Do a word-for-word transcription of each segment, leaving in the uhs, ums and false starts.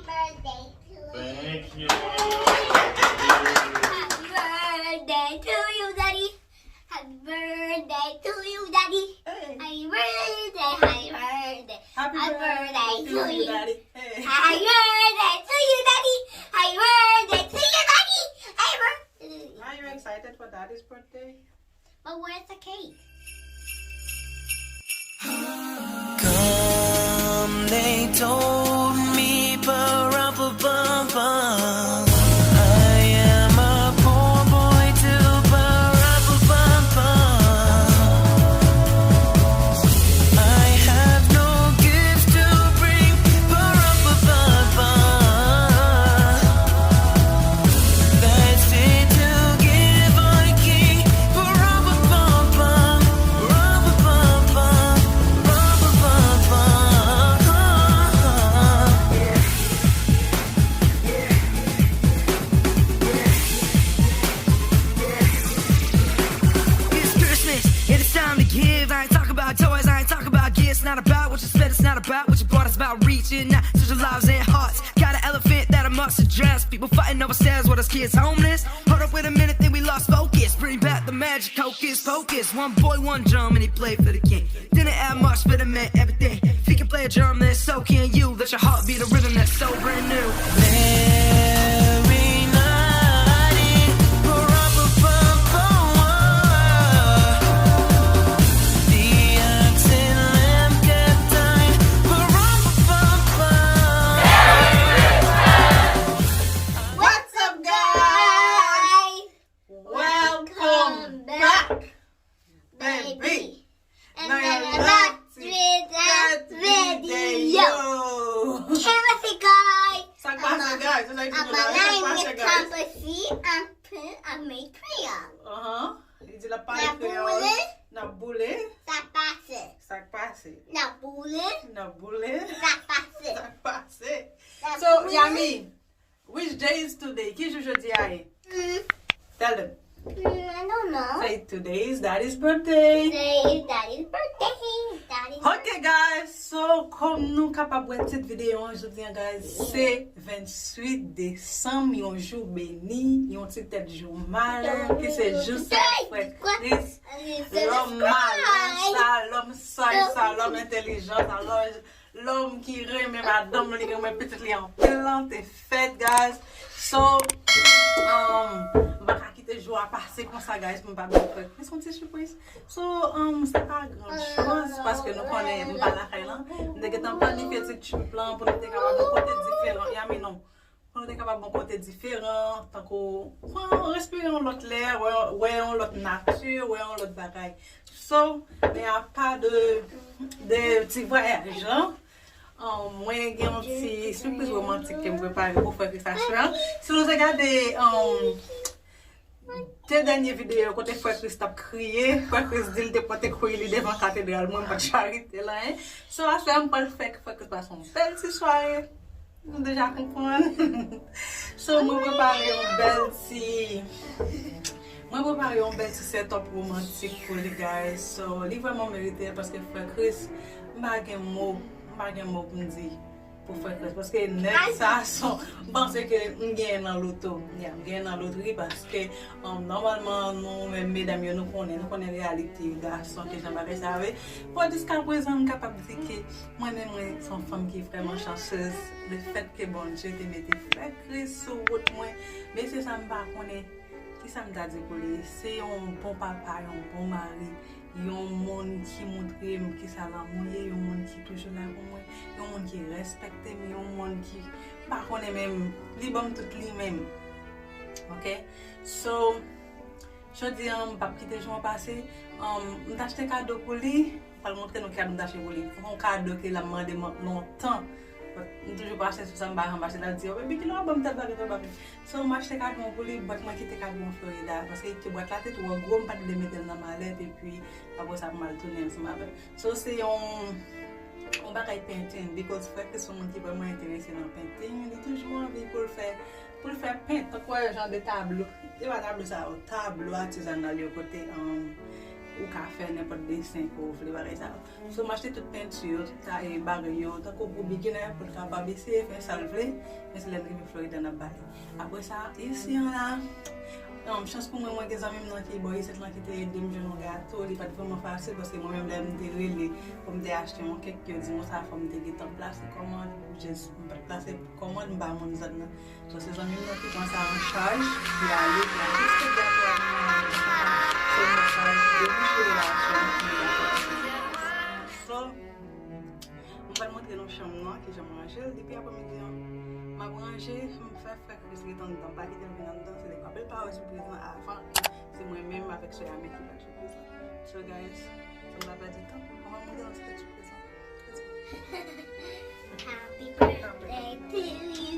Birthday to you. Thank you. Happy birthday to you, Daddy. Happy birthday to you, Daddy. Hey. Happy birthday, happy birthday. Happy Happy birthday birthday to to you, you. Daddy. Hey. Happy birthday to you, Daddy. Happy birthday to you, Daddy. Happy birthday. Are you excited for Daddy's birthday? But where's the cake? Come, they told me, ba-rum-pa-bum-bum. I am a poor boy too, ba-rum-pa-bum-bum. I have no gifts to bring, ba-rum-pa-bum-bum. That's it to give a king. Ba-rum-pa-bum-bum, rum-pa-bum-bum, rum-pa-bum-bum. It's Christmas, it is time to give. I ain't talking about toys, I ain't talking about gifts. Not about what you spend, it's not about what you bought. It's about reaching out, touching lives and hearts. Got an elephant that I must address. People fighting over stairs, what us kids homeless? Hold up, wait a minute, think we lost focus. Bring back the magic, hocus pocus. One boy, one drum, and he played for the king. Didn't have much, but it meant everything. If he can play a drum, then so can you. Let your heart be the rhythm that's so brand new. Merry night, ba-rum-pa-bum-bum. The oxen lamb kept time, ba-rum-pa-bum-bum. What's up, guys? Welcome back, baby. And Nan then yon a lòt lot ti with that tèt video. Video. Hey, what's up, guys? Sa k pase, guys? Sa k I'm pase, a guys? Compassie, I'm Prince, I'm a Creole. Ahan. Li di l ap pale N ap kreyòl. boule. N ap boule. Sa pase. Sa k pase? N ap boule. N ap boule. Sa pase. Sa k pase? N ap So, boule. Yami, which day is today? Ki jou jodi a ye? Mm, Tell them. mm, I don't know. Say today is Daddy's birthday. Today is Daddy's birthday. Daddy's Ok, guys, so kòm nou kapab wè tit videyo an jodi an, guys, se venntuit desanm, yon jou beni, yon ti tèt jou malè, ki se jou sa frè Kris, lòm malè sa, lòm saj sa, lòm entèlijan sa, lòm, lòm ki renmen madanm li, ki renmen pitit li anpil lan te fèt, guys. So, um, m pa ka kite jou a pase konsa, guys, pou m pa bay frè Kris yon ti sipriz. So, um, se pa gran choz, paske nou konnen m pa lakay lan. M te gentan planifye ti trip lan pou nou te kapab yon kote diferan. Yami, non. Pou nou te kapab yon kote diferan, tankou pran, respire yon lòt lè, wè, wè yon lòt nati, wè yon lòt bagay. So, men apa de, de ti vwayaj lan, um, mwen gen yon ti sipriz womantik ke m prepare pou frè Kris aswè an. Si nou te gade, um, de dènye videyo kote frè Kris t ap kriye, frè Kris di l te pote kwi li devan katedral mwen, m pa t charite l anyen. So, aswè a m pral fè frè Kris pase yon bèl ti sware. Nou deja konprann. So, mwen prepare yon bèl ti, mwen prepare yon bèl ti set up womantik pou li, guys. So, li vrèman merite l paske frè Kris, m pa gen mo, m pa gen mo pou m di pou frè Kris. Paske nèg sa son, m panse ke m genyen nan loto. Yeah, m genyen nan lotri paske, um, nòmalman, nou menm medam yo, nou konnen, nou konnen reyalite gason, ke jan bagay sa ye. Bon, jiska prezan, m kapab di ke mwen menm, mwen se yon fanm ki vrèman chansez. Le fèt ke Bondye te mete frè Kris sou wout mwen, mesye sa m pa konnen kisa m ta di pou li. Se yon bon papa, yon bon mari, yon moun ki montre m kisa lanmou ye, yon moun ki toujou la pou mwen, yon moun ki respekte m, yon moun ki, m pa konnen menm, li ban m tout li menm. Ok? So, jodi an, m p ap kite jou an pase. Um, m t achte kado pou li. M pral montre nou ki kado m t achte pou li. Se yon kado ke l ap mande m lontan. But m toujou pase sou sa, m pa janm achte. L ap di, "Oh, baby, kilè w ap ban m tèl bagay, tèl bagay." So, m achte kado an pou li, but mwen kite kado an Florida. Paske ke bwat la te twò gwo, m pa t vle mete l nan malèt, epi apre sa, pou m al tounen ansanm avè l. So, se yon, yon bagay painting, because frè Kris se yon moun ki vrèman enterese nan painting. Li toujou anvi pou l fè, pou l fè pent, tankou jan de tablo. Se pa tablo sa yo, tablo atizanal yo kote, um, ou ka fè nenpòt desen ke w vle, bagay sa yo. So, m achte tout penti yo, tout ta-, e, bagay yo, tankou pou beginner, pou l kapab eseye fè sa l vle, men se lè n rive Florida n ap ba li. Apre sa, isi an la, um, chans pou mwen, mwen gen zanmi m nan ki bò isit lan ki te ede m jwenn yon gato, li pa t vrèman fasil, paske mwen menm lè m te rele pou m te achte yon kèk, yo di m sa fò m te gentan plase kòmand, just m pa t plase kòmand, m ba moun zòt nan. So, se zanmi m nan ki pran sa an chaj, li ale, li achte tout gato a pou mwen, se mwen sa debouche relasyon pou gato a. So, m pral montre nou chanm nan, kijan m ranje l. Depi aprèmidi an, m ap ranje, m fè frè Chris rete anndan, m pa kite l vin anndan, se li k ap prepare sipriz lan avan, se mwen menm avèk sè a m ki pral sipriz lan. So, guys, san m pa pèdi tan, ann montre nou ti tèt sipriz lan. Happy birthday to you.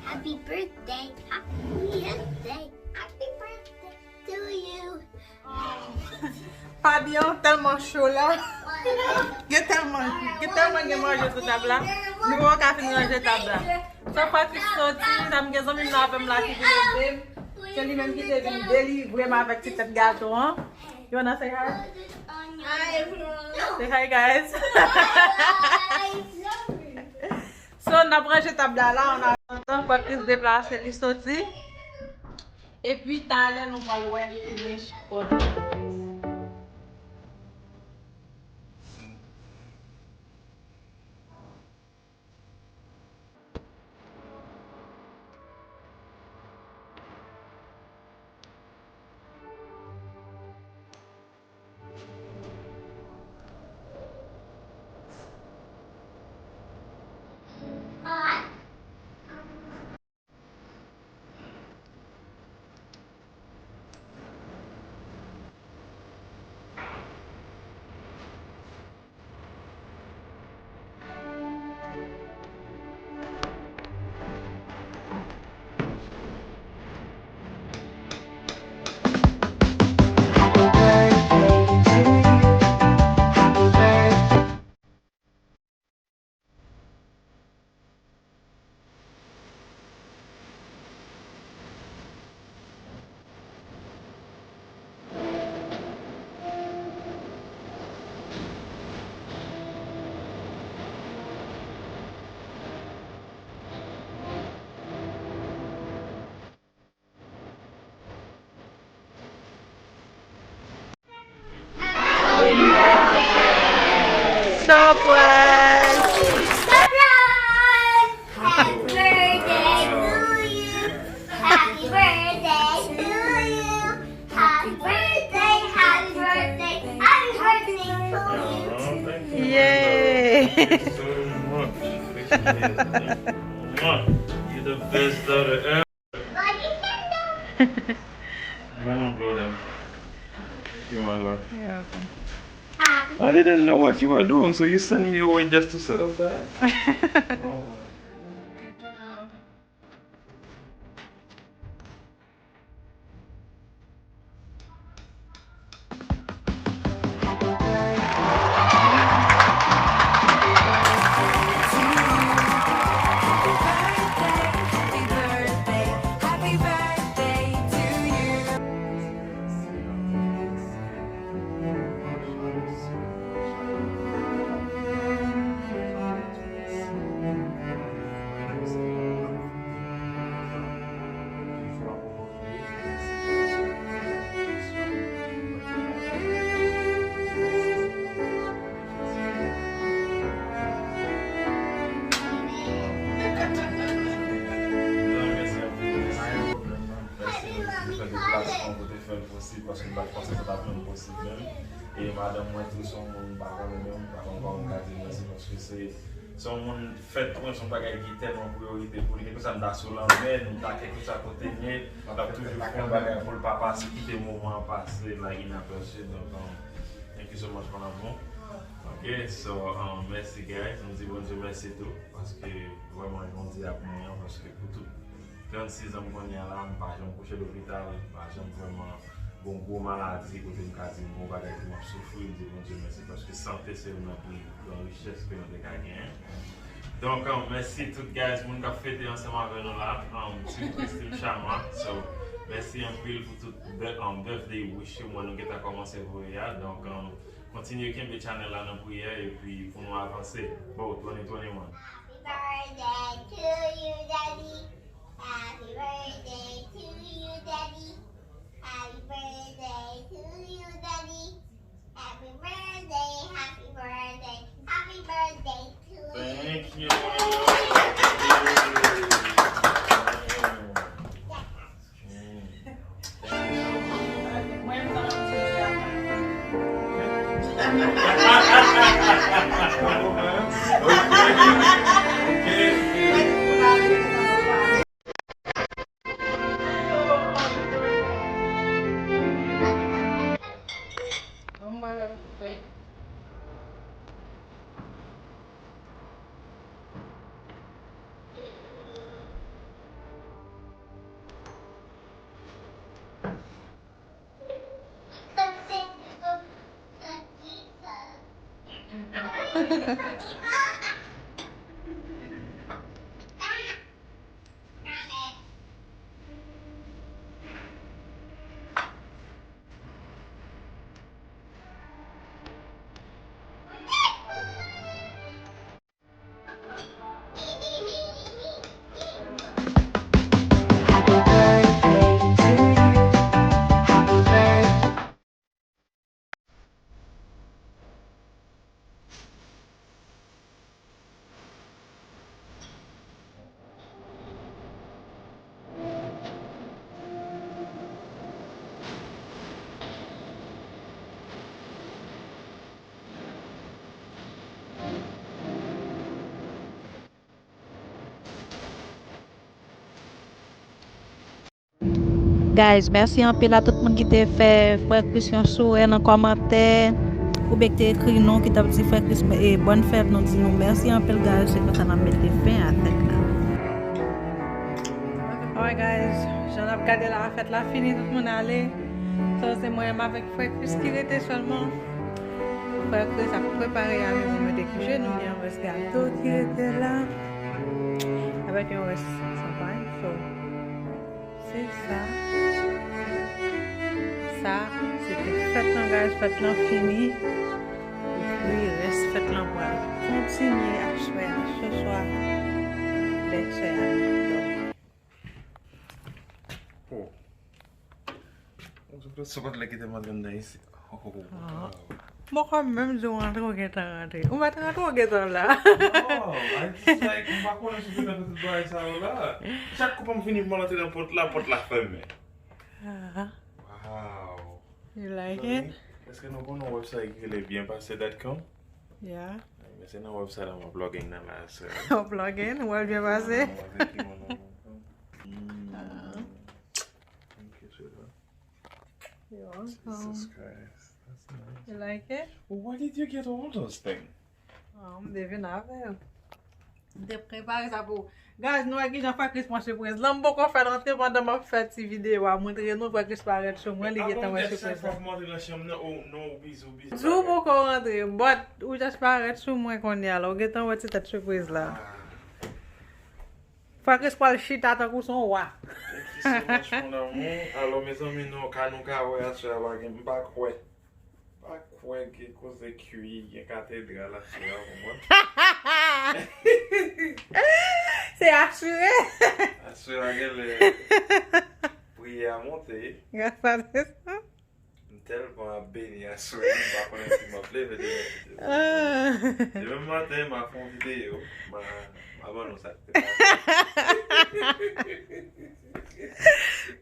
Happy birthday, happy birthday, happy birthday to you. Fabio tèlman cho la. Gen tèlman, gen tèlman gen manje sou tab la. Nou poko ka fin ranje tab la. Chak fwa Chris soti, sa m gen zanmi m nan avè m la ki vin ede m. Se li menm ki te vin delivre m avèk ti tèt gato an. You wanna say hi? Hi, everyone. Say hi, guys. So, n ap ranje tab la la, an atandan, fò Chris deplase, li soti. Epi, talè, nou pral wè finish pòt la. Surprise! Surprise! Happy birthday to you. Happy birthday to you. Happy birthday, happy birthday, happy birthday to you. Yay! Thank you so much. Appreciate it. Mwah. You're the best daughter ever. Vraiment, blow them. You're welcome. I didn't know what you were doing, so you sent me away just to sit up there? Oh. Mèsi anpil, mèsi anpil pou fè deplasman, pou te fè l posib, paske m pa t panse sa t ap janm posib menm. E madanm mwen tou se yon moun m pa konnen menm, m pa konn kòman m ka di l mèsi, paske se, se yon moun fèt pou mwen, se yon bagay ki tèlman priyorite pou li. Kèlkeswa m ta sou lanmè, nou ta kèlkeswa kote n ye, l ap toujou fè yon bagay pou l pa pase, kite moman an pase la inapèsi. Donk, um, thank you so much, mon amour. Ok, so, um, mèsi, guys. M di Bondye mèsi tou, paske vrèman, Bondye ak mwen an, paske pou tout trannsis an m konnen an la, m pa janm kouche lopital, m pa janm vrèman gon gwo maladi kote m ka di m gon bagay ke m ap soufri, m di Bondye mèsi, paske sante se youn nan pi gran richès ke nou te ka genyen. Donk, um, mèsi tout guys, moun k ap fete ansanm avè nou la, um, Team Christine Chama. So, Mèsi anpil pou tout bè- um, birthday wish yo mwen nou gentan kòmanse voye a. Donk, um, kontinye kenbe channel la nan priyè epi pou nou avanse. Bon, twenty twenty-one. Happy birthday to you, Daddy. Happy birthday to you, Daddy. Happy birthday to you, Daddy. Happy birthday, happy birthday, happy birthday to you. Thank you. Mm. Thank you so much. Guys, mèsi anpil a tout moun ki te fè Frè Chris yon sourè nan kòmantè. Oubyen ki te ekri non, ki t ap di Frè Chris, e, bòn fèt, nou di nou mèsi anpil, guys. Se konsa n ap mete fen a fèt la. Alright, guys, jan n ap gade la, fèt la fini, tout moun ale. So, se mwen menm avèk Frè Chris ki rete sèlman. Frè Chris ap prepare ale pou mete kije nou, gen yon rès gato ki rete la. Avèk yon rès chanpay, so. Se sa. Sa, se te fèt lan, guys. Fèt lan fini. Epi, rès fèt lan pral kontinye aswè a, se swa, lè sè a dòmi. Oh. Sa pa t lè ki te mande m nan isi. Oh, wow. Mwen kwè menm jan w antre, w gentan rantre. Ou mèt rantre, w gentan la. Oh, I just like, m pa konnen si w te mèt tout bagay sa yo la. Chak kou pou m fini pou m al antre nan pòt la, pòt la fèmen. Ah. Wow. You like it? Èske nou konnen yon website ki rele byen pase dot com? Yeah. Men se nan website la m ap login nan la, so. W ap login, w wè l byen pase. Ah, w ap ekri mwen nan. Mm. Ah. Thank you, sweetheart. You're welcome. Jesus Christ. That's nice. You like it? Well, where did you get all those things? Ah, m te vin avè yo. M te prepare sa pou ou. Guys, nou wè kijan Frè Chris pran sipriz lan. M poko fè l antre pandan m ap fè ti videyo a. Montre nou Frè Chris parèt sou mwen, li gentan wè sipriz la. Di w poko rantre, but ou just parèt sou mwen kounye a la. Ou gentan wè ti tèt sipriz la. Ah. Frè Chris pral chita tankou se yon wa. Thank you so much, mon amour. Alò, mezanmi, nou ka, nou ka wè aswè a pa gen, m pa kwè. M pa kwè gen koze kwi, gen katedral aswè a, w konprann? Se asire. Aswè a genlè priyè a monte. Gras a Dye. M tèlman ap beni aswè, m pa konnen si m ap leve demen. Ah. Demen maten, m a fè yon videyo, m a, m a ban nou sa k te pase.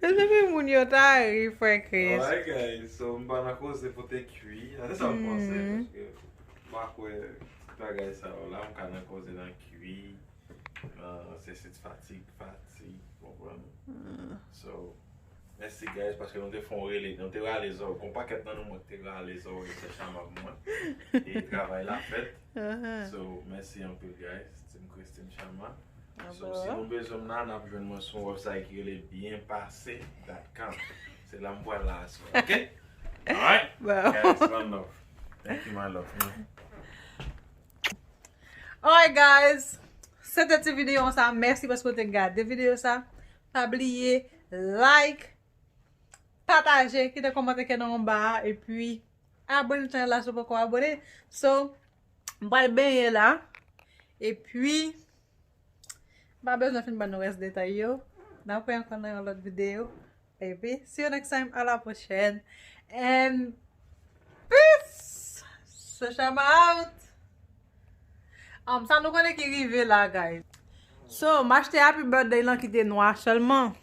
Mezanmi, moun yo ta ri, Frè Chris. Alright, guys, so m pa nan koze pote kwi. A, se sa m panse, paske m pa kwè bagay sa yo la, m ka nan koze nan kwi. Ah, se, se fatig, fatig, w konprann? Ah. So, mèsi, guys, paske nou te fè yon rele, nou te rale zòrèy, gon pakèt nan nou mwen ki te rale zòrèy sè Chama pou mwen. E travay la fèt. So, mèsi anpil, guys, Team Christine Chama. So, si nou bezwen m la, n ap jwenn mwen sou yon website ki rele byen pase dot com. Se la m pral la aswè, ok? Alright? Guys, one love. Thank you, my love. Alright, guys. Se te ti videyo sa. Mèsi paske w te gade videyo sa. Pa bliye, like, Pataje, kite kòmantè kè nan anba a, epi abone chanèl la si w poko abone. So, m pral benyen la. Epi, m pa bezwen fin ban nou rès detay yo. N ap wè ankò nan yon lòt videyo. Epi, see you next time. À la prochaine. And peace! Social out! Um, sa nou konnen ki rive la, guys. So, m achte Happy Birthday lan ki te nwa sèlman.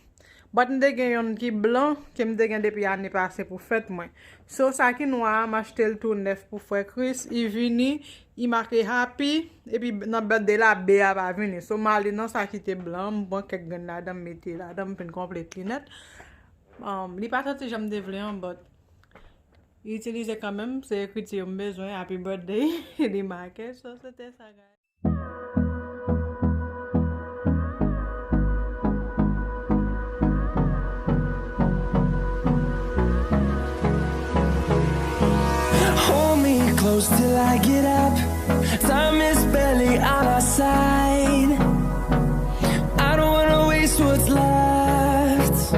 But m te gen yonn ki blan, ke m te gen depi ane pase pou fèt mwen. So, sa ki nwa a, m achte l tou nèf pou frè Chris. I vini, i make happy, epi nan birthday la, be a pa vini. So, m ale nan sa ki te blan, m pran kèk grenn ladan, m mete ladan, m fin konplete li nèt. Um, li pa santi jan m te vle an, but itilize kanmenm, se ekriti yo m bezwen, Happy Birthday, li make, so se te sa, guys. Hold me close till I get up.